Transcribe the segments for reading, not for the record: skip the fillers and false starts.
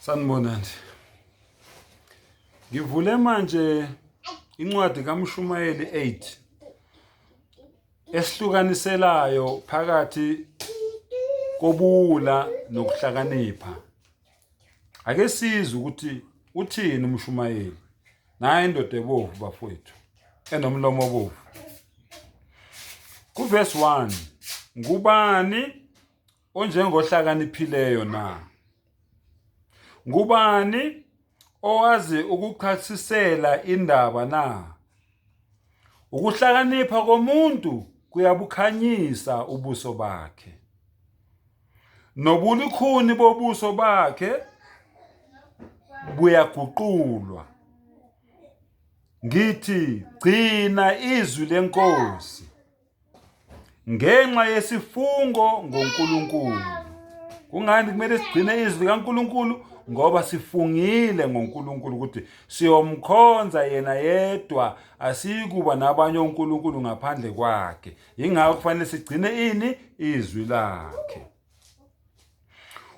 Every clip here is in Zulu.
Sanibonani. Ngivule manje incwadi kaMshumayeli 8 esihlukaniselayo phakathi kobuwula nokuhlakanipha. Ake sizwe ukuthi uthini umshumayeli. Naye indoda ebovu bafowethu enomlomo obovu. Kuverse 1 ngubani onjengohlakaniphileyo na? Ngubani owazi ukuchasisela indaba na? Ukuhlakanipha komuntu kuyabukhanyisa ubuso bakhe, nobulikhuni bobuso bakhe buyaguqulwa. Ngithi gcina izwi lenkosi ngenxa yesifungo ngoNkulunkulu. Kungani kumele sigcine izwi likaNkulunkulu? Ngoba sifungile ngoNkulunkulu ukuthi siyomkhonza yena yedwa, asiyikuba nabanye onkulunkulu ngaphandle kwakhe. Yingakho kufanele sigcine ini? Izwi lakhe.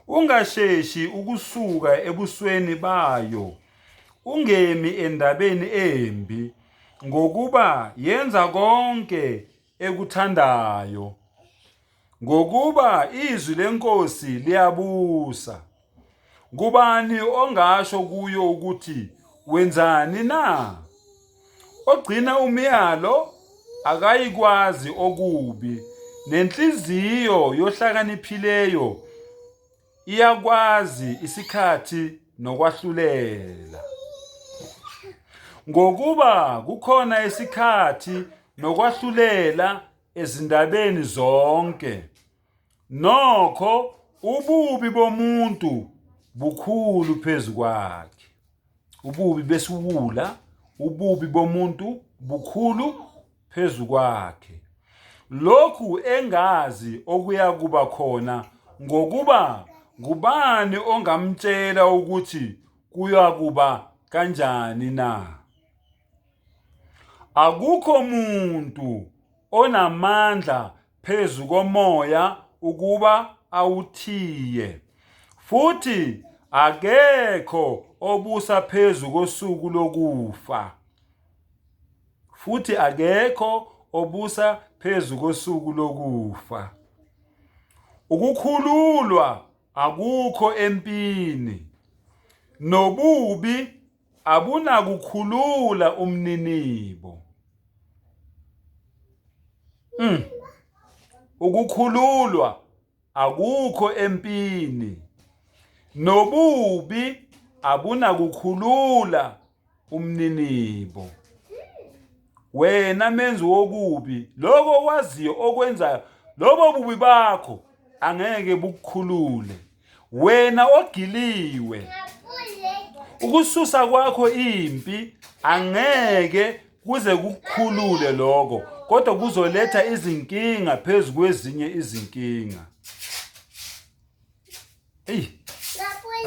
Ungasheshi ukusuka ebusweni bayo, ungemi endabeni embi, ngokuba yenza konke ekuthandayo. Ngokuba izwi lenkosi liyabusa. Ngubani ongasho kuyo ukuthi wenzani na? Ogcina umyalo akayikwazi okubi, nenhliziyo yohlakaniphileyo iyakwazi isikhathi nokwahlulela. Ngokuba kukhona isikhathi nokwahlulela ezindabeni zonke. Nokho ububi bomuntu bukhulu phezu kwakhe. Ububi besiwula, ububi bomuntu bukhulu phezu kwakhe. Lokhu engazi okuyakuba khona ngokuba ngubani ongamtshela ukuthi kuyakuba kanjani na? Akukho muntu onamandla phezu komoya ukuba awuthiye, futhi akekho obusa phezu kosuku lokufa, futhi akekho obusa phezu kosuku lokufa. Ukukhululwa akukho empini, nobubi abunakukhulula umninibo. Ukukhululwa akukho empini, nobubi abunakukhulula umninibo. Wena menzi wokubi, lokho okwaziyo okwenzayo, lobo bubi bakho angeke bukukhulule. Wena ogiliwe, ukususa kwakho impi angeke kuze kukukhulule lokho, kodwa kuzoletha izinkinga phezu kwezinye izinkinga. Eyi,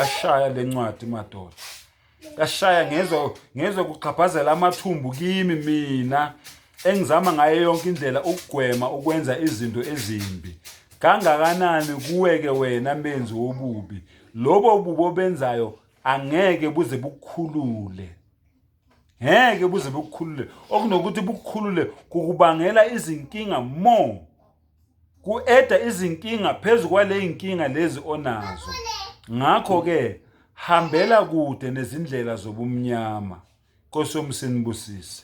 ashaya le ncwadi madoda, yashaya ngezwa ngezwa kuxhaphazela amathumbu kimi mina engizama ngayo yonke indlela ukugwema ukwenza izinto ezimbi. Kangakanani kuwe-ke wena menzi wobubi, lobo bubi obenzayo angeke buze bukukhulule, ngeke buze bukukhulule. Okunokuthi bukukhulule kukubangela izinkinga more, ku-eda izinkinga phezu kwaley'nkinga lezi onazo. Ngakho-ke hambela kude nezindlela zobumnyama. Nkosi yomsinibusise.